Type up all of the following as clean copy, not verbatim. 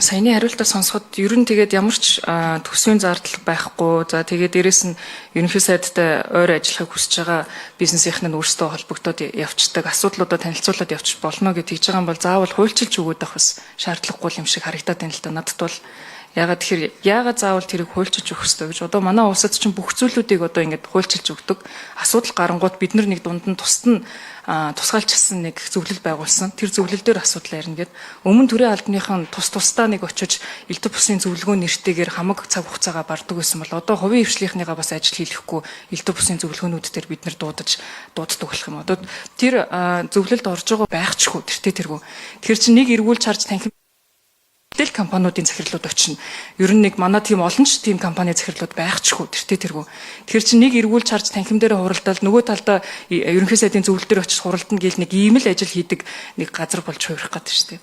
Саяны хариултаа сонсоход ер нь тэгээд ямар ч төсвийн зардал байхгүй. За, тэгээд дээрэс нь ерөнхий сайдтай ойр ажиллахыг хүсэж байгаа бизнесийнхэн нь өөрсдөө холбогдоод явцдаг, асуудлуудаа танилцуулаад явчих болно гэж тэгж байгаа юм бол заавал хуульчилж өгөөд авах бас шаардлагагүй юм шиг харагдаад байна л да надад бол. Ягаад тэгэхээр яагаад заавал тэрийг хуульчилж өгөх ёстой гэж, одоо манай улсад чинь бүх зүйлүүдийг одоо ингэж хуульчилж өгдөг. Асуудал гарангуут бид нар нэг дунд нь тусад нь тусгаалчилсан нэг зөвлөл байгуулсан. Тэр зөвлөл дээр асуудал ярина гэд. Өмнө төрийн албаныхан тус тусдаа нэг очиж элдэв бусын зөвлөгөө нэртэйгээр хамаг цаг хугацаагаа бардаг байсан бол одоо хувийн хвшлийнхнийгаа бас ажил хийлгэхгүй элдэв бусын зөвлөгөөнүүд дээр бид нар дуудаж дууддаг болох юм. Одоо тэр зөвлөлд орж байгаа байхчгүй тэртээ тэргүй. Тэр чинь нэг эргүүлж харж танхим тэл компаниудын захирлууд очино. Ер нь нэг манай тийм олон ч тийм компани захирлууд байхчгүй тэртээ тэргүй. Тэр чинь нэг эргүүлж харж танхим дээр хуралдаал, нөгөө талдаа ерөнхий сайдын зөвлөл дээр очиж хуралдана гэл нэг ийм л ажил хийдэг нэг газар болж хувирах гэдэг шүү дээ.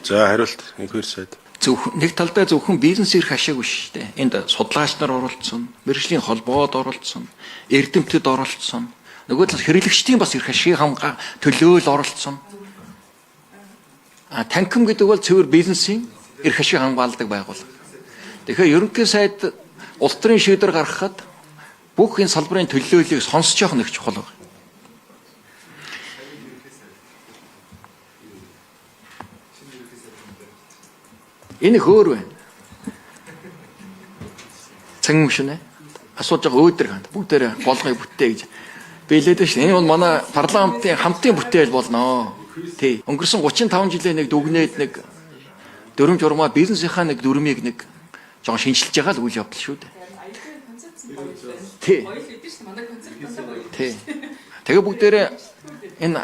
За, хариулт, инхэр сайд. Зөвхөн нэг талдаа зөвхөн бизнес эрх ашиг биш шүү дээ. Энд судлаач нар оролцсон, мэргэжлийн холбоод оролцсон, эрдэмтэд оролцсон. Нөгөө талаас хэрэглэгчдийн бас эрх ашигыг хамгаа төлөөл оролцсон. А танхим гэдэг бол цэвэр бизнесийн эрх ашиг хамгаалдаг байгууллага. Тэгэхээр ерөнхий сайд улс төрийн шийдвэр гаргахад бүх энэ салбарын төлөөллийг сонсож явах нэг чухал байна. Энэ их өөр байна. Цан юм шнэ. Асууж байгаа өөдрөг ханд бүгдээрээ болгоё бүтээ гэж билээд шин. Энэ бол манай парламентын хамтын бүтээл болно. Тий. Өнгөрсөн 35 жилийн нэг дүгнээд нэг дүрм журмаа бизнесийнхаа нэг дүрмийг нэг жоон шинчилж байгаа л үйл явдал шүү дээ. Тий. Тий. Тэгээ бүгдээрээ энэ